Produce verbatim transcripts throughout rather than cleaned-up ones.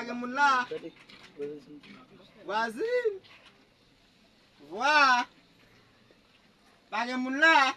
Gen moun la. Vwazin. Vwa. Pa gen moun la.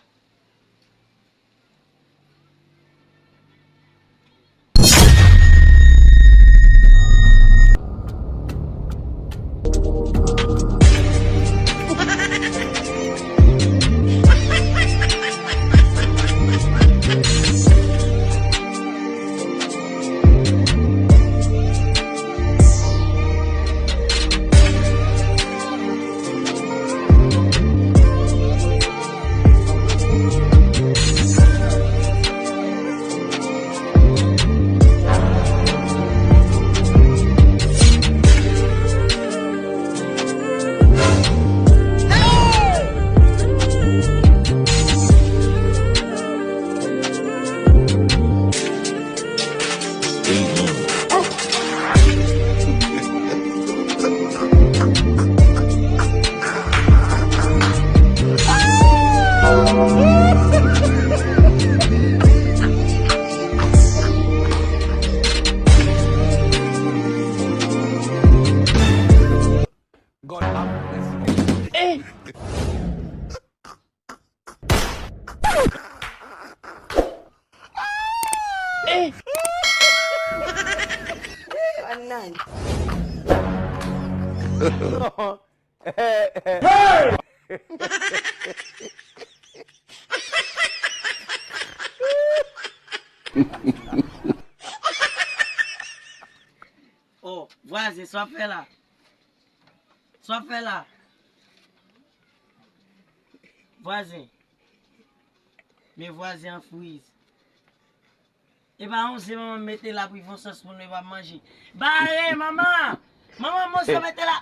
God have mercy. Eh! Eh! Anan. Hey! Oh, vwazen, sa w ap fè la? Sa w ap fè la? Vwazen. Men vwazen an friz. E pa yon ze manman mete la pou yon sòs pou nou e pa manje. Bare, manman! Manman, mwen se mete la.